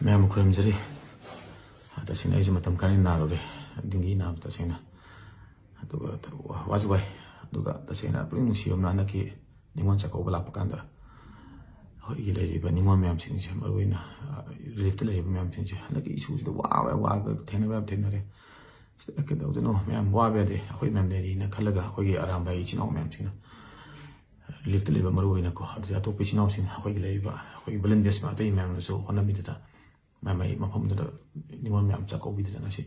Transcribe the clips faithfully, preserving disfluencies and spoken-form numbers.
ꯃꯌꯥꯝ ꯈꯨꯔꯨꯝꯖꯔꯤ꯫ ꯇꯁꯦꯡꯅ ꯑꯩꯁꯦ ꯃꯇꯝ ꯈꯔ ꯅꯥꯔꯨꯔꯦ, ꯗꯤꯡꯒꯤ ꯅꯥꯕ ꯇꯁꯦꯡꯅ꯫ ꯑꯗꯨꯒ ꯋꯥꯁꯨ ꯋꯥꯏ꯫ ꯑꯗꯨꯒ ꯇꯁꯦꯡꯅ ꯄꯨꯛꯅꯤꯡ ꯅꯨꯡꯁꯤꯕ ꯑꯃꯅ ꯍꯟꯗꯛꯀꯤ ꯅꯤꯉꯣꯜ ꯆꯥꯛꯀꯧꯕ ꯂꯥꯛꯄ ꯀꯥꯟꯗ ꯑꯩꯈꯣꯏꯒꯤ ꯂꯩꯔꯤꯕ ꯅꯤꯉꯣꯜ ꯃꯌꯥꯝꯁꯤꯡꯁꯦ, ꯃꯔꯨꯑꯣꯏꯅ ꯔꯤꯂꯤꯐꯇ ꯂꯩꯔꯤꯕ ꯃꯌꯥꯝꯁꯤꯡꯁꯦ, ꯍꯟꯗꯛꯀꯤ ꯏꯁꯨꯁꯤꯗ ꯋꯥꯕ ꯋꯥꯕ ꯊꯦꯡꯅꯕ ꯌꯥꯝ ꯊꯦꯡꯅꯔꯦ꯫ ꯁꯤꯗ ꯀꯩꯗꯧꯗꯣꯏꯅꯣ, ꯃꯌꯥꯝ ꯋꯥꯕ ꯌꯥꯗꯦ, ꯑꯩꯈꯣꯏ ꯃꯌꯥꯝ ꯂꯩꯔꯤꯅ ꯈꯜꯂꯒ ꯑꯩꯈꯣꯏꯒꯤ ꯑꯔꯥꯝꯕꯥꯏ ꯏꯆꯤꯟ ꯏꯅꯥꯎ ꯃꯌꯥꯝꯁꯤꯡꯅ, ꯔꯤꯂꯤꯐꯇ ꯂꯩꯕ ꯃꯔꯨꯑꯣꯏꯅꯀꯣ, ꯑꯗꯨꯗꯤ ꯑꯇꯣꯞꯄ ꯏꯆꯤꯟ ꯏꯅꯥꯎꯁꯤꯡ, ꯑꯩꯈꯣꯏꯒꯤ ꯂꯩꯔꯤꯕ ꯑꯩꯈꯣꯏꯒꯤ ꯚꯣꯂꯟꯇꯤꯌꯔꯁ ꯑꯇꯩ ꯃꯌꯥꯝꯅꯁꯨ ꯍꯣꯠꯅꯕꯤꯗꯅ ꯃꯥꯏ ꯃꯥꯏ ꯃꯐꯝꯗꯨꯗ ꯅꯤꯉꯣꯜ ꯃꯌꯥꯝ ꯆꯥꯛꯀꯧꯕꯤꯗꯗꯅ ꯉꯁꯤ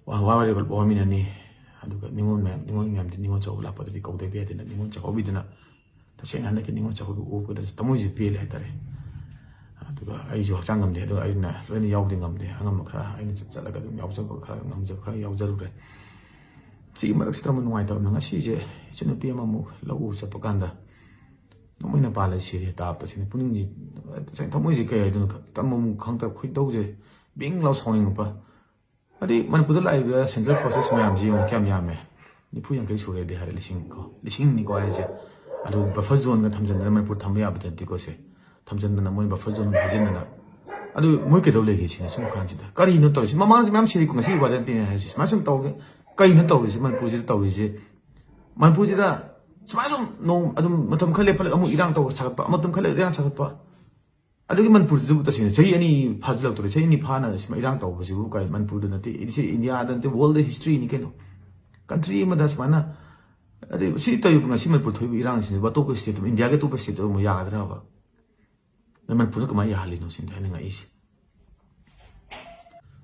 ꯋꯥ-, ꯋꯥꯔꯤꯕ ꯋꯥꯃꯤꯟꯅꯅꯤ꯫ ꯑꯗꯨꯒ ꯅꯤꯉꯣꯜ ꯃꯌꯥꯝ, ꯅꯤꯉꯣꯜ ꯃꯌꯥꯝꯗꯤ ꯅꯤꯉꯣꯜ ꯆꯥꯛꯀꯧꯕ ꯂꯥꯛꯄꯗꯗꯤ ꯀꯧꯗꯕ ꯌꯥꯗꯦꯅ ꯅꯤꯉꯣꯜ ꯆꯥꯛꯀꯧꯕꯤꯗꯅ ꯇꯁꯦꯡꯅ ꯍꯟꯗꯛꯀꯤ ꯅꯤꯉꯣꯜ ꯆꯥꯛꯀꯧꯕ ꯎꯕꯗ ꯊꯃꯣꯏꯁꯦ ꯄꯦꯜꯂꯦ ꯍꯥꯏꯇꯥꯔꯦ꯫ ꯑꯗꯨꯒ ꯑꯩꯁꯨ ꯍꯛꯆꯥꯡ ꯉꯝꯗꯦ, ꯑꯗꯨꯒ ꯑꯩꯅ ꯂꯣꯏꯅ ꯌꯥꯎꯗꯤ ꯉꯝꯗꯦ, ꯑꯉꯝꯕ ꯈꯔ ꯑꯩꯅ ꯆꯠꯂꯒ ꯑꯗꯨꯝ ꯌꯥꯎꯖꯕ ꯈꯔ, ꯉꯝꯖꯕ ꯈꯔ ꯌꯥꯎꯖꯔꯨꯔꯦ꯫ ꯁꯤꯒꯤ ꯃꯔꯛꯁꯤꯗ ꯑꯃꯨꯛ ꯅꯨꯡꯉꯥꯏꯇꯕꯅ ꯉꯁꯤꯁꯦ ꯏꯆꯟꯅꯨꯄꯤ ꯑꯃꯃꯨꯛ ꯂꯧ ꯎ ꯆꯠꯄ ꯀꯥꯟꯗ ꯅꯣꯡꯃꯩꯅ ꯄꯥꯜꯂ ꯁꯤꯔꯦ ꯇꯥꯕꯗ꯫ ꯁꯤꯅ ꯄꯨꯛꯅꯤꯡꯁꯤ ꯉꯁꯥꯏ ꯊꯃꯣꯏꯁꯤ ꯀꯩ ꯍꯥꯏꯗꯣꯏꯅꯣ ꯈ-, ꯇꯝꯕ ꯑꯃꯨꯛ ꯈꯪꯗꯕ ꯈꯣꯏꯗꯧꯁꯦ ꯕꯤꯡ ꯂꯥꯎ ꯁꯥꯎꯅꯤꯡꯉꯛꯄ꯫ ꯑꯗꯩ ꯃꯅꯤꯄꯨꯔꯗ ꯂꯥꯛꯏꯕ ꯁꯦꯟꯇ꯭ꯔꯦꯜ ꯐꯣꯔꯁꯦꯁ ꯃꯌꯥꯝꯁꯤ ꯌꯦꯡꯉꯨ ꯀꯌꯥꯝ ꯌꯥꯝꯃꯦ꯫ ꯅꯤꯐꯨ ꯌꯥꯡꯈꯩ ꯁꯨꯔꯦꯗꯤ ꯍꯥꯏꯔꯦ, ꯂꯤꯁꯤꯡ ꯀꯣ, ꯂꯤꯁꯤꯡꯅꯤꯀꯣ ꯍꯥꯏꯔꯤꯁꯦ꯫ ꯑꯗꯨ ꯕꯐꯔ ꯖꯣꯟꯒ ꯊꯝꯖꯤꯟꯗꯅ ꯃꯅꯤꯄꯨꯔ ꯊꯝꯕ ꯌꯥꯕ ꯅꯠꯇꯦꯀꯣ ꯁꯦ꯫ ꯊꯝꯖꯤꯟꯗꯅ ꯃꯣꯏ ꯕꯐꯔ ꯖꯣꯟ ꯍꯥꯏꯖꯤꯟꯗꯅ꯫ ꯑꯗꯨ ꯃꯣꯏ ꯀꯩꯗꯧ ꯂꯩꯒꯦ ꯁꯤꯅ ꯁꯨꯝ ꯀꯥꯟꯁꯤꯗ꯫ ꯀꯔꯤꯅꯣ ꯇꯧꯔꯤꯁꯤ? ꯃꯃꯥꯡꯗꯁꯨ ꯃꯌꯥꯝ ꯁꯤꯔꯤꯀꯣ, ꯉꯁꯤ ꯋꯥꯗ ꯅꯠꯇꯦꯅꯦ ꯍꯥꯏꯔꯤꯁꯤ꯫ ꯁꯨꯃꯥꯏꯅ ꯁꯨꯝ ꯇꯧꯒꯦ꯫ ꯀꯩꯅꯣ ꯇꯧꯔꯤꯁꯤ ꯃꯅꯤꯄꯨꯔꯁꯤꯗ ꯇꯧꯔꯤꯁꯤ? ꯃꯅꯤꯄꯨꯔꯁꯤꯗ ꯁꯨꯃꯥꯏꯅ ꯁꯨꯝ ꯅꯣꯡ ꯑꯗꯨꯝ ꯃꯇꯝ ꯈꯔ ꯂꯦꯞꯄꯠꯂꯒ ꯑꯃꯨꯛ ꯏꯔꯥꯡ ꯇꯧꯕ ꯁꯥꯒꯠꯄ, ꯃꯇꯝ ꯈꯔ ꯂꯦꯞꯄ ꯏꯔꯥꯡ ꯁꯥꯒꯠꯄ꯫ ꯑꯗꯨꯒꯤ ꯃꯅꯤꯄꯨꯔꯁꯤꯗꯕꯨ ꯇꯁꯦꯡꯅ ꯆꯍꯤ ꯑꯅꯤ ꯐꯥꯖꯤꯜꯂꯛꯇꯣꯔꯦ꯫ ꯆꯍꯤ ꯑꯅꯤ ꯐꯥꯅ ꯁꯨꯃꯥꯏꯅ ꯏꯔꯥꯡ ꯇꯧꯕꯁꯤꯕꯨ ꯀꯥꯏ ꯃꯅꯤꯄꯨꯔꯗ ꯅꯠꯇꯦ, ꯁꯤ ꯏꯟꯗꯤꯌꯥꯗ ꯅꯠꯇꯦ, ꯋꯥꯔꯜꯗ ꯍꯤꯁꯇ꯭ꯔꯤꯅꯤ ꯀꯩꯅꯣ꯫ ꯀꯟꯇ꯭ꯔꯤ ꯑꯃꯗ ꯁꯨꯃꯥꯏꯅ, ꯑꯗꯩ ꯁꯤ ꯇꯧꯔꯤꯕ ꯉꯁꯤ ꯃꯅꯤꯄꯨꯔ ꯊꯣꯛꯏꯕ ꯏꯔꯥꯡꯁꯤꯡꯁꯤꯕꯨ ꯑꯇꯣꯞꯄ ꯁ꯭ꯇꯦꯠ ꯑꯃ, ꯏꯟꯗꯤꯌꯥꯒꯤ ꯑꯇꯣꯞꯄ ꯁ꯭ꯇꯦꯠꯇ ꯑꯃꯨꯛ ꯌꯥꯒꯗ꯭ꯔꯕ? ꯑꯗ ꯃꯅꯤꯄꯨꯔꯗ ꯀꯃꯥꯏꯅ ꯌꯥꯍꯜꯂꯤꯅꯣ ꯁꯤꯅꯤ ꯑꯩꯅ ꯉꯛꯏꯁꯦ꯫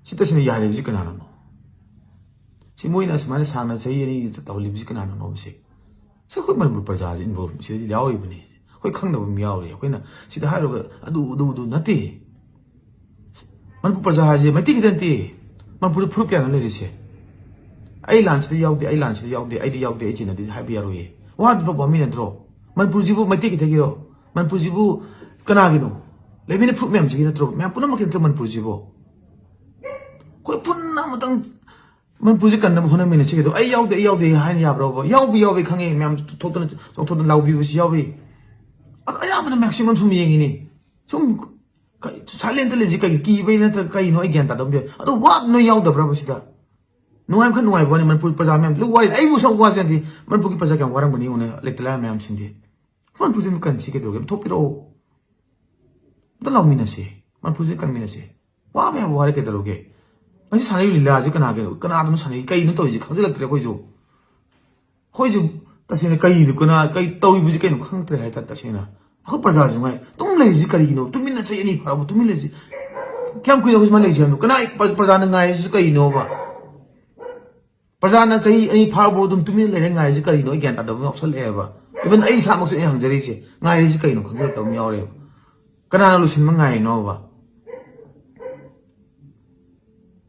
ꯁꯤ ꯇꯁꯦꯡꯅ ꯌꯥꯍꯜꯂꯤꯕꯁꯤ ꯀꯅꯥꯅꯅꯣ? ꯁꯤ ꯃꯣꯏꯅ ꯁꯨꯃꯥꯏꯅ ꯁꯥꯡꯅ ꯆꯍꯤ ꯑꯅꯤ ꯇꯧꯍꯜꯂꯤꯕꯁꯤ ꯀꯅꯥꯅꯅꯣꯕ ꯁꯤ? ꯁꯤ ꯑꯩꯈꯣꯏ ꯃꯅꯤꯄꯨꯔ ꯄ꯭ꯔꯖꯥꯁꯤ ꯏꯟꯚꯣꯜꯚ ꯁꯤꯗ ꯌꯥꯎꯔꯤꯕꯅꯤ꯫ ꯑꯩꯈꯣꯏ ꯈꯪꯗꯕ ꯑꯃ ꯌꯥꯎꯔꯤ꯫ ꯑꯩꯈꯣꯏꯅ ꯁꯤꯗ ꯍꯥꯏꯔꯨꯕ ꯑꯗꯨ, ꯑꯗꯨ, ꯑꯗꯨ ꯅꯠꯇꯦ꯫ ꯃꯅꯤꯄꯨꯔ ꯄ꯭ꯔꯖꯥ ꯍꯥꯏꯁꯦ ꯃꯩꯇꯩ ꯈꯤꯇ ꯅꯠꯇꯦ꯫ ꯃꯅꯤꯄꯨꯔꯗ ꯐꯨꯔꯨꯞ ꯀꯌꯥꯅꯣ ꯂꯩꯔꯤꯁꯦ? "ꯑꯩ ꯂꯥꯟꯁꯤꯗ ꯌꯥꯎꯗꯦ, ꯑꯩ ꯂꯥꯟꯁꯤꯗ ꯌꯥꯎꯗꯦ, ꯑꯩꯗꯤ ꯌꯥꯎꯗꯦ, ꯑꯩ ꯆꯤꯟꯅꯗꯦ" ꯍꯥꯏꯕ ꯌꯥꯔꯣꯏꯌꯦ꯫ ꯋꯥꯗ꯭ꯔꯣ ꯄꯥꯝꯃꯤ ꯅꯠꯇ꯭ꯔꯣ? ꯃꯅꯤꯄꯨꯔꯁꯤꯕꯨ ꯃꯩꯇꯩ ꯈꯤꯇꯒꯤꯔꯣ? ꯃꯅꯤꯄꯨꯔꯁꯤꯕꯨ ꯀꯅꯥꯒꯤꯅꯣ? ꯂꯩꯃꯤꯟꯅ ꯐꯨꯔꯨꯞ ꯃꯌꯥꯝꯁꯤꯒꯤ ꯅꯠꯇ꯭ꯔꯣ? ꯃꯌꯥꯝ ꯄꯨꯝꯅꯃꯛꯀꯤ ꯅꯠꯇ꯭ꯔꯣ ꯃꯅꯤꯄꯨꯔꯁꯤꯕꯨ? ꯑꯩꯈꯣꯏ ꯄꯨꯟꯅ ꯑꯃꯇꯪ ꯃꯅꯤꯄꯨꯔꯁꯤ ꯀꯟꯅꯕ ꯍꯣꯠꯅꯃꯤꯟꯅꯁꯤ ꯀꯩꯗꯧ? "ꯑꯩ ꯌꯥꯎꯗꯦ, ꯑꯩ ꯌꯥꯎꯗꯦ" ꯍꯥꯏꯅ ꯌꯥꯕ꯭ꯔꯣꯕ? ꯌꯥꯎꯕ ꯌꯥꯎꯋꯦ ꯈꯪꯉꯦ, ꯃꯌꯥꯝ ꯊꯣꯛꯇꯅ ꯆꯣꯡꯊꯣꯛꯇꯅ ꯂꯥꯎꯕꯤꯕꯁꯨ ꯌꯥꯎꯏ꯫ ꯑꯗꯣ ꯑꯌꯥꯝꯕꯅ ꯃꯦꯛꯁꯤꯃꯝ ꯁꯨꯝ ꯌꯦꯡꯉꯤꯅꯤ꯫ ꯁꯨꯝ ꯁꯥꯏꯂꯦꯟꯇ ꯂꯩꯁꯤ ꯀꯩ, ꯀꯤꯕꯩ ꯅꯠꯇ꯭ꯔꯒ ꯀꯩꯅꯣ? ꯑꯩ ꯒ꯭ꯌꯥꯟ ꯇꯥꯗꯕ ꯑꯃ ꯌꯥꯎꯏ꯫ ꯑꯗꯣ ꯋꯥꯕ ꯅꯣꯏ ꯌꯥꯎꯗꯕ꯭ꯔꯕ ꯁꯤꯗ? ꯅꯨꯡꯉꯥꯏꯕ ꯈꯔ ꯅꯨꯡꯉꯥꯏꯕ ꯋꯥꯅꯤ, ꯃꯅꯤꯄꯨꯔ ꯄ꯭ꯔꯖꯥ ꯃꯌꯥꯝ ꯂꯣꯏ ꯋꯥꯔꯤ꯫ ꯑꯩꯕꯨ ꯁꯛ ꯋꯥꯖꯗꯦ꯫ ꯃꯅꯤꯄꯨꯔꯒꯤ ꯄ꯭ꯔꯖꯥ ꯀꯌꯥꯝ ꯋꯥꯔꯝꯒꯅꯤ ꯌꯦꯡꯉꯨꯅꯦ, ꯂꯩꯇ ꯂꯥꯏꯔ ꯃꯌꯥꯝꯁꯤꯡꯗꯤ꯫ ꯃꯅꯤꯄꯨꯔꯁꯤ ꯑꯗꯨꯝ ꯀꯟꯁꯤ ꯀꯩꯗꯧꯒꯦ? ꯊꯣꯛꯄꯤꯔꯛꯑꯣ꯫ ꯑꯝꯇ ꯂꯥꯎꯃꯤꯟꯅꯁꯤ꯫ ꯃꯅꯤꯄꯨꯔꯁꯤ ꯀꯟꯃꯤꯟꯅꯁꯤ꯫ ꯋꯥꯕ ꯌꯥꯕ ꯋꯥꯔꯦ ꯀꯩꯗꯧꯔꯒꯦ? ꯃꯁꯤ ꯁꯥꯟꯅꯔꯤꯕ ꯂꯤꯂꯥꯁꯤ ꯀꯅꯥꯒꯤꯅꯣ? ꯀꯅꯥꯗꯅꯣ ꯁꯥꯟꯅꯩ? ꯀꯩꯅꯣ ꯇꯧꯔꯤꯁꯤ? ꯈꯪꯖꯤꯜꯂꯛꯇ꯭ꯔꯦ ꯑꯩꯈꯣꯏꯁꯨ꯫ ꯑꯩꯈꯣꯏꯁꯨ ꯇꯁꯦꯡꯅ ꯀꯩꯗꯣ, ꯀꯅꯥ, ꯀꯩ ꯇꯧꯔꯤꯕꯁꯤ ꯀꯩꯅꯣ ꯈꯪꯗ꯭ꯔꯦ ꯍꯥꯏꯇꯥꯔꯦ꯫ ꯇꯁꯦꯡꯅ ꯑꯩꯈꯣꯏ ꯄ꯭ꯔꯖꯥꯁꯨ ꯉꯥꯏ ꯑꯗꯨꯝ ꯂꯩꯔꯤꯁꯤ ꯀꯔꯤꯒꯤꯅꯣ? ꯇꯨꯃꯤꯟꯅ ꯆꯍꯤ ꯑꯅꯤ ꯐꯥꯔꯕ ꯇꯨꯃꯤꯟ ꯂꯩꯔꯤꯁꯤ? ꯀꯌꯥꯝ ꯀꯨꯏꯅ ꯑꯩꯈꯣꯏ ꯁꯨꯃꯥꯏꯅ ꯂꯩꯁꯤ ꯍꯥꯏꯕꯅꯣ? ꯀꯅꯥ, ꯄ꯭ꯔ-, ꯄ꯭ꯔꯖꯥꯅ ꯉꯥꯏꯔꯤꯁꯤꯁꯨ ꯀꯩꯅꯣꯕ? ꯄ꯭ꯔꯖꯥꯅ ꯆꯍꯤ ꯑꯅꯤ ꯐꯥꯔꯕ ꯑꯗꯨꯝ ꯇꯨꯃꯤꯟꯅ ꯂꯩꯔ ꯉꯥꯏꯔꯤꯁꯤ ꯀꯔꯤꯅꯣ? ꯑꯩ ꯒ꯭ꯌꯥꯟ ꯇꯥꯗꯕ ꯑꯃ ꯌꯥꯎꯁꯜꯂꯛꯑꯦꯕ꯫ Even ꯑꯩ ꯏꯁꯥꯃꯛꯁꯨ ꯑꯩ ꯍꯪꯖꯔꯤꯁꯦ, ꯉꯥꯏꯔꯤꯁꯤ ꯀꯩꯅꯣ ꯈꯪꯖꯤꯜꯂꯛꯇꯕ ꯑꯃ ꯌꯥꯎꯔꯦꯕ꯫ ꯀꯅꯥꯅ ꯂꯣꯏꯁꯤꯟꯕ ꯉꯥꯏꯔꯤꯅꯣꯕ?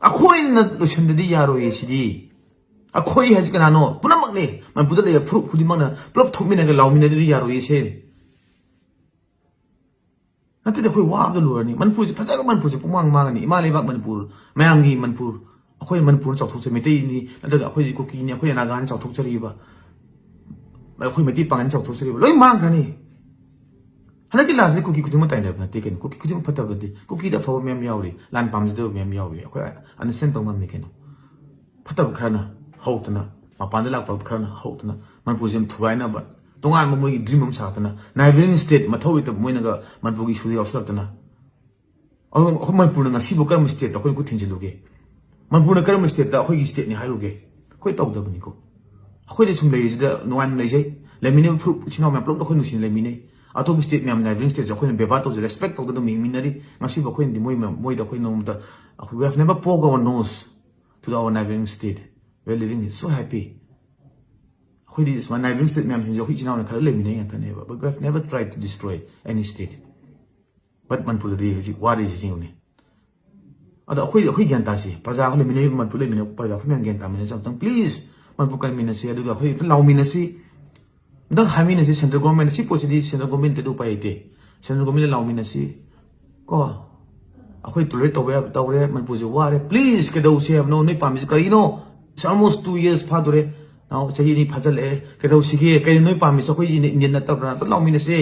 ꯑꯩꯈꯣꯏꯅ ꯂꯣꯏꯁꯤꯟꯗꯗꯤ ꯌꯥꯔꯣꯏꯌꯦ ꯁꯤꯗꯤ꯫ ꯑꯩꯈꯣꯏ ꯍꯥꯏꯁꯤ ꯀꯅꯥꯅꯣ? ꯄꯨꯝꯅꯃꯛꯅꯦ꯫ ꯃꯅꯤꯄꯨꯔꯗ ꯂꯩꯕ ꯐꯨꯔꯨꯞ ꯈꯨꯗꯤꯡꯃꯛꯅ ꯄꯨꯂꯞ ꯊꯣꯛꯃꯤꯟꯅꯔꯒ ꯂꯥꯎꯃꯤꯟꯅꯗꯗꯤ ꯌꯥꯔꯣꯏꯌꯦ ꯁꯦ꯫ ꯅꯠꯇ꯭ꯔꯗꯤ ꯑꯩꯈꯣꯏ ꯋꯥꯕꯗ ꯂꯣꯏꯔꯅꯤ꯫ ꯃꯅꯤꯄꯨꯔꯁꯦ ꯐꯖꯈ꯭ꯔ ꯃꯅꯤꯄꯨꯔꯁꯦ ꯄꯨꯡꯃꯥꯡ ꯃꯥꯡꯉꯅꯤ꯫ ꯏꯃꯥ ꯂꯩꯕꯥꯛ ꯃꯅꯤꯄꯨꯔ, ꯃꯌꯥꯝꯒꯤ ꯃꯅꯤꯄꯨꯔ, ꯑꯩꯈꯣꯏ ꯃꯅꯤꯄꯨꯔꯅ ꯆꯥꯎꯊꯣꯛꯆꯩ, ꯃꯩꯇꯩꯅꯤ ꯅꯠꯇ꯭ꯔꯒ ꯑꯩꯈꯣꯏ ꯀꯨꯀꯤꯅꯤ, ꯑꯩꯈꯣꯏ ꯅꯥꯒꯥꯅꯤ ꯆꯥꯎꯊꯣꯛꯆꯔꯤꯕ, ꯑꯩꯈꯣꯏ ꯃꯩꯇꯩ ꯄꯥꯉꯜꯅ ꯆꯥꯎꯊꯣꯛꯆꯔꯤꯕ ꯂꯣꯏ ꯃꯥꯡꯈ꯭ꯔꯅꯤ꯫ ꯍꯟꯗꯛꯀꯤ ꯂꯥꯟꯁꯤ ꯀꯨꯀꯤ ꯈꯨꯗꯤꯡꯃꯛ ꯇꯥꯏꯅꯕ ꯅꯠꯇꯦ ꯀꯩꯅꯣ꯫ ꯀꯨꯀꯤ ꯈꯨꯗꯤꯡꯃꯛ ꯐꯠꯇꯕ ꯅꯠꯇꯦ꯫ ꯀꯨꯀꯤꯗ ꯑꯐꯕ ꯃꯌꯥꯝ ꯌꯥꯎꯔꯤ, ꯂꯥꯟ ꯄꯥꯝꯖꯗꯕ ꯃꯌꯥꯝ ꯌꯥꯎꯔꯤ꯫ ꯑꯩꯈꯣꯏ understand ꯇꯧ ꯉꯝꯃꯤ ꯀꯩꯅꯣ꯫ ꯐꯠꯇꯕ ꯈꯔꯅ ꯍꯧꯔꯛꯇꯅ, ꯃꯄꯥꯟꯗ ꯂꯥꯛꯄ ꯈꯔꯅ ꯍꯧꯔꯛꯇꯅ ꯃꯅꯤꯄꯨꯔꯁꯦ ꯌꯥꯝ ꯊꯨꯒꯥꯏꯅꯕ, ꯇꯣꯉꯥꯟꯕ ꯃꯣꯏꯒꯤ dream ꯑꯃ ꯁꯥꯒꯠꯇꯅ, neighbouring state ꯃꯊꯧ ꯂꯩꯇꯕ ꯃꯣꯏꯅꯒ ꯃꯅꯤꯄꯨꯔꯒꯤ ꯏꯁꯨꯗ ꯌꯥꯎꯁꯜꯂꯛꯇꯅ, ꯑꯗꯨ ꯑꯩꯈꯣꯏ ꯃꯅꯤꯄꯨꯔꯅ ꯉꯁꯤꯕꯨ ꯀꯔꯝꯕ stateꯇ ꯑꯩꯈꯣꯏꯅ ꯈꯨꯠ ꯊꯤꯟꯖꯤꯜꯂꯨꯒꯦ? ꯃꯅꯤꯄꯨꯔꯅ ꯀꯔꯝꯕ stateꯇ ꯑꯩꯈꯣꯏꯒꯤ stateꯅꯤ ꯍꯥꯏꯔꯨꯒꯦ? ꯑꯩꯈꯣꯏ ꯇꯧꯗꯕꯅꯤꯀꯣ꯫ ꯑꯩꯈꯣꯏꯗꯤ ꯁꯨꯝ ꯂꯩꯔꯤꯁꯤꯗ ꯅꯨꯡꯉꯥꯏꯅ ꯂꯩꯖꯩ꯫ ꯂꯩꯃꯤꯟꯅꯕ ꯐꯨꯔꯨꯞ ꯏꯆꯤꯟ ꯏꯅꯥꯎ ꯃꯌꯥꯝ ꯄꯨꯂꯞ ꯑꯩꯈꯣꯏ ꯅꯨꯡꯁꯤꯅ ꯂꯩꯃꯤꯟꯅꯩ꯫ ꯑꯇꯣꯞꯄ state ꯃꯌꯥꯝ, neighbouring stateꯁꯦ ꯑꯩꯈꯣꯏꯅ ꯕꯦꯕꯥꯔ ꯇꯧꯖꯩ, respect ꯇꯧꯗꯅ ꯑꯗꯨꯝ ꯍꯤꯡꯃꯤꯟꯅꯔꯤ꯫ ꯉꯁꯤꯕꯨ ꯑꯩꯈꯣꯏꯅꯗꯤ ꯃꯣꯏ ꯃꯌꯥꯝ, ꯃꯣꯏꯗ ꯑꯩꯈꯣꯏ ꯅꯣꯡꯃꯇ, we have never poke our nose to our neighbouring state. We are living so happy. ꯑꯩꯈꯣꯏꯗꯤ ꯁꯨꯃꯥꯏꯅ neighbouring state ꯃꯌꯥꯝꯁꯤꯡꯁꯦ ꯑꯩꯈꯣꯏ ꯏꯆꯤꯟ ꯏꯅꯥꯎꯅ ꯈꯔ ꯂꯩꯃꯤꯟꯅꯩ ꯉꯥꯛꯇꯅꯦꯕ, but we have never tried to destroy any state. But ꯃꯅꯤꯄꯨꯔꯗꯗꯤ ꯍꯧꯖꯤꯛ ꯋꯥꯔꯤꯁꯤ ꯌꯦꯡꯉꯨꯅꯦ꯫ ꯑꯗꯣ ꯑꯩꯈꯣꯏ, ꯑꯩꯈꯣꯏ ꯒ꯭ꯌꯥꯟ ꯇꯥꯁꯤ, ꯄ꯭ꯔꯖꯥ ꯑꯩꯈꯣꯏ ꯂꯩꯃꯤꯟꯅꯔꯤꯕ, ꯃꯅꯤꯄꯨꯔ ꯂꯩꯃꯤꯟꯅꯔꯤꯕ ꯄ꯭ꯔꯖꯥ ꯑꯩꯈꯣꯏ ꯃꯌꯥꯝ ꯒ꯭ꯌꯥꯟ ꯇꯥꯃꯤꯟꯅꯁꯤ ꯑꯝꯇꯪ, please꯫ ꯃꯅꯤꯄꯨꯔ ꯀꯟꯃꯤꯟꯅꯁꯤ, ꯑꯗꯨꯒ ꯑꯩꯈꯣꯏ ꯑꯝꯇ ꯂꯥꯎꯃꯤꯟꯅꯁꯤ, ꯑꯝꯇꯪ ꯍꯥꯏꯃꯤꯟꯅꯁꯤ꯫ Central government, ꯁꯤ ꯄꯣꯠꯁꯤꯗꯤ central governmentꯇꯗꯤ ꯎꯄꯥꯏ ꯂꯩꯇꯦ꯫ Central governmentꯅ ꯂꯥꯎꯃꯤꯟꯅꯁꯤ ꯀꯣ꯫ ꯑꯩꯈꯣꯏ tolerate ꯇꯧꯕ ꯌꯥꯕ ꯇꯧꯔꯦ, ꯃꯅꯤꯄꯨꯔꯁꯦ ꯋꯥꯔꯦ, please꯫ ꯀꯩꯗꯧꯁꯤ ꯍꯥꯏꯕꯅꯣ? ꯅꯣꯏ ꯄꯥꯝꯃꯤꯁꯤ ꯀꯔꯤꯅꯣ? It's almost two years ꯐꯥꯗꯣꯔꯦ꯫ ꯅꯥꯎ, ꯆꯍꯤ ꯑꯅꯤ ꯐꯥꯖꯤꯜꯂꯛꯑꯦ꯫ ꯀꯩꯗꯧꯁꯤꯒꯦ? ꯀꯩꯅꯣ ꯅꯣꯏ ꯄꯥꯝꯃꯤꯁꯦ? ꯑꯩꯈꯣꯏ Indian ꯅꯠꯇꯕ꯭ꯔꯥ? ꯑꯝꯇ ꯂꯥꯎꯃꯤꯟꯅꯁꯦ꯫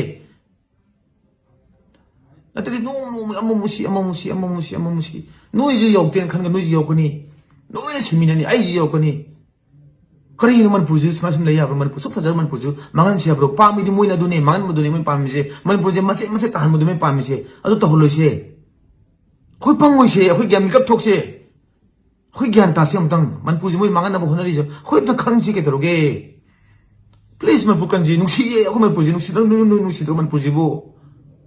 ꯅꯠꯇ꯭ꯔꯗꯤ ꯅꯣꯡꯃ ꯅꯣꯡꯃꯒꯤ ꯑꯃꯃꯨꯛ ꯁꯤ, ꯑꯃꯃꯨꯛ ꯁꯤ, ꯑꯃꯃꯨꯛ ꯁꯤ, ꯑꯃꯃꯨꯛ ꯁꯤ꯫ ꯅꯣꯏꯁꯨ ꯌꯧꯔꯛꯇꯦꯅ ꯈꯟꯒ ꯅꯣꯏꯁꯨ ꯌꯧꯔꯛꯀꯅꯤ꯫ ꯂꯣꯏꯅ ꯁꯤꯃꯤꯟꯅꯅꯤ, ꯑꯩꯁꯨ ꯌꯧꯔꯛꯀꯅꯤ꯫ ꯀꯔꯤꯅꯣ ꯃꯅꯤꯄꯨꯔꯁꯤ ꯁꯨꯃꯥꯏ ꯁꯨꯝ ꯂꯩ ꯌꯥꯕ꯭ꯔꯣ? ꯃꯅꯤꯄꯨꯔ ꯁꯨꯛ ꯐꯖꯕ ꯃꯅꯤꯄꯨꯔꯁꯤ ꯃꯥꯡꯍꯟꯁꯤ ꯍꯥꯏꯕ꯭ꯔꯣ? ꯄꯥꯝꯃꯤꯗꯤ ꯃꯣꯏꯅ ꯑꯗꯨꯅꯦ, ꯃꯥꯡꯍꯟꯕꯗꯨꯅꯦ ꯃꯣꯏ ꯄꯥꯝꯃꯤꯁꯦ꯫ ꯃꯅꯤꯄꯨꯔꯁꯦ ꯃꯆꯦꯠ ꯃꯆꯦꯠ ꯇꯥꯍꯟꯕꯗꯨꯅꯦ ꯃꯣꯏ ꯄꯥꯝꯃꯤꯁꯦ꯫ ꯑꯗꯨ ꯇꯧꯍꯜꯂꯣꯏꯁꯦ꯫ ꯑꯩꯈꯣꯏ ꯄꯪꯉꯣꯏꯁꯦ, ꯑꯩꯈꯣꯏ ꯒ꯭ꯌꯥꯟ ꯃꯤꯀꯞ ꯊꯣꯛꯁꯦ꯫ ꯑꯩꯈꯣꯏ ꯒ꯭ꯌꯥꯟ ꯇꯥꯁꯤ ꯑꯃꯨꯛꯇꯪ꯫ ꯃꯅꯤꯄꯨꯔꯁꯦ ꯃꯣꯏ ꯃꯥꯡꯍꯟꯅꯕ ꯍꯣꯠꯅꯔꯤꯁꯦ ꯑꯩꯈꯣꯏ ꯑꯝꯇ ꯈꯪꯁꯤ ꯀꯩꯗꯧꯔꯒꯦ? Please, ꯃꯅꯤꯄꯨꯔ ꯀꯟꯁꯤ ꯅꯨꯡꯁꯤꯌꯦ, ꯑꯩꯈꯣꯏ ꯃꯅꯤꯄꯨꯔꯁꯦ ꯅꯨꯡꯁꯤꯗ꯭ꯔꯣ? ꯅꯣꯏ, ꯅꯣꯏ ꯅꯨꯡꯁꯤꯗ꯭ꯔꯣ ꯃꯅꯤꯄꯨꯔꯁꯤꯕꯨ?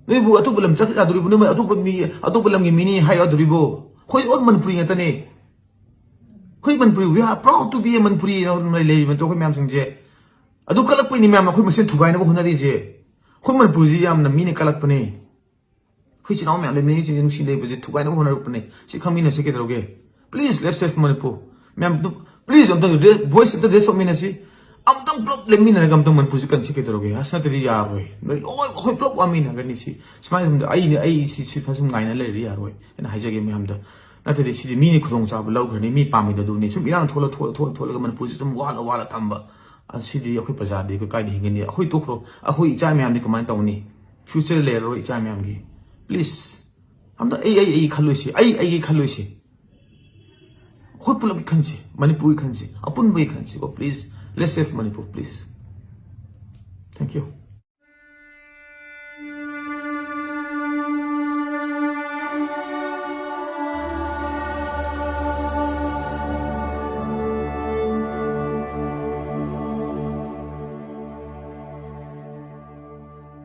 ꯅꯣꯏꯕꯨ ꯑꯇꯣꯞꯄ ꯂꯝ ꯆꯠ ꯌꯥꯗꯣꯔꯤꯕꯣ? ꯅꯣꯏ ꯑꯇꯣꯞꯄ ꯃꯤ, ꯑꯇꯣꯞꯄ ꯂꯝꯒꯤ ꯃꯤꯅꯤ ꯍꯥꯏ ꯌꯥꯗꯣꯔꯤꯕꯣ? ꯑꯩꯈꯣꯏ all ꯃꯅꯤꯄꯨꯔꯤ ꯉꯥꯛꯇꯅꯦ꯫ ꯑꯩꯈꯣꯏ Manipuri, we are proud to be a Manipuri ꯂꯩꯔꯤꯕ ꯅꯠꯇ꯭ꯔꯣ ꯑꯩꯈꯣꯏ ꯃꯌꯥꯝꯁꯤꯡꯁꯦ? ꯑꯗꯨ ꯀꯜꯂꯛꯄꯩꯅꯤ ꯃꯌꯥꯝꯅ ꯑꯩꯈꯣꯏ ꯃꯁꯦꯟ ꯊꯨꯒꯥꯏꯅꯕ ꯍꯣꯠꯅꯔꯤꯁꯦ꯫ ꯑꯩꯈꯣꯏ ꯃꯅꯤꯄꯨꯔꯁꯤ ꯌꯥꯝꯅ ꯃꯤꯅ ꯀꯜꯂꯛꯄꯅꯦ꯫ ꯑꯩꯈꯣꯏ ꯏꯆꯤꯟ ꯏꯅꯥꯎ ꯃꯌꯥꯝ ꯂꯩꯃꯤꯟꯅꯔꯤꯁꯤꯡꯁꯦ ꯅꯨꯡꯁꯤ ꯂꯩꯕꯁꯦ ꯊꯨꯒꯥꯏꯅꯕ ꯍꯣꯠꯅꯔꯛꯄꯅꯦ꯫ ꯁꯤ ꯈꯪꯃꯤꯟꯅꯁꯤ ꯀꯩꯗꯧꯔꯒꯦ? Please, let's save Manipur. ꯃꯌꯥꯝ ꯑꯗꯨꯝ, please, ꯑꯝꯇꯪ voice ꯑꯝꯇ raise ꯇꯧꯃꯤꯟꯅꯁꯤ꯫ ꯑꯝꯇꯪ ꯄꯨꯂꯞ ꯂꯦꯞꯃꯤꯟꯅꯔꯒ ꯑꯝꯇꯪ ꯃꯅꯤꯄꯨꯔꯁꯤ ꯀꯟꯁꯤ ꯀꯩꯗꯧꯔꯒꯦ? ꯑꯁ, ꯅꯠꯇ꯭ꯔꯗꯤ ꯌꯥꯔꯣꯏ꯫ ꯅꯣꯏ ꯂꯣꯏ ꯑꯩꯈꯣꯏ ꯄꯨꯂꯞ ꯋꯥꯃꯤꯟꯅꯒꯅꯤ ꯁꯤ꯫ ꯁꯨꯃꯥꯏꯅ ꯁꯨꯝ ꯑꯩꯅ, ꯑꯩ ꯁꯤ, ꯁꯤ ꯁꯨꯝ ꯉꯥꯏꯅ ꯂꯩꯔꯗꯤ ꯌꯥꯔꯣꯏ ꯍꯥꯏꯅ ꯍꯥꯏꯖꯒꯦ ꯃꯌꯥꯝꯗ꯫ ꯅꯠꯇ꯭ꯔꯗꯤ ꯁꯤꯗꯤ ꯃꯤꯅ ꯈꯨꯗꯣꯡꯆꯥꯕ ꯂꯧꯈ꯭ꯔꯅꯤ, ꯃꯤ ꯄꯥꯝꯃꯤꯗꯣ ꯑꯗꯨꯅꯤ꯫ ꯁꯨꯝ ꯏꯔꯥꯡ ꯊꯣꯛꯂ, ꯊꯣꯛꯂ, ꯊꯣꯛꯂ, ꯊꯣꯛꯂꯒ ꯃꯅꯤꯄꯨꯔꯁꯤ ꯁꯨꯝ ꯋꯥꯠꯂ, ꯋꯥꯠꯂ ꯊꯝꯕ꯫ ꯑꯁꯤꯗꯤ ꯑꯩꯈꯣꯏ ꯄ꯭ꯔꯖꯥꯗꯤ ꯑꯩꯈꯣꯏ ꯀꯥꯏꯗ ꯍꯤꯡꯒꯅꯤ? ꯑꯩꯈꯣꯏ ꯇꯣꯛꯈ꯭ꯔꯣ, ꯑꯩꯈꯣꯏ ꯏꯆꯥ ꯃꯌꯥꯝꯗꯤ ꯀꯃꯥꯏꯅ ꯇꯧꯅꯤ? Future ꯂꯩꯔꯔꯣꯏ ꯏꯆꯥ ꯃꯌꯥꯝꯒꯤ꯫ Please, ꯑꯝꯇ ꯑꯩ, ꯑꯩ, ꯑꯩ ꯈꯜꯂꯣꯏꯁꯤ, ꯑꯩ, ꯑꯩꯒꯤ ꯈꯜꯂꯣꯏꯁꯤ꯫ ꯑꯩꯈꯣꯏ ꯄꯨꯂꯞꯀꯤ ꯈꯟꯁꯤ, ꯃꯅꯤꯄꯨꯔꯒꯤ ꯈꯟꯁꯤ, ꯑꯄꯨꯟꯕꯒꯤ ꯈꯟꯁꯤꯀꯣ꯫ Please, let's save Manipur, please. Thank you.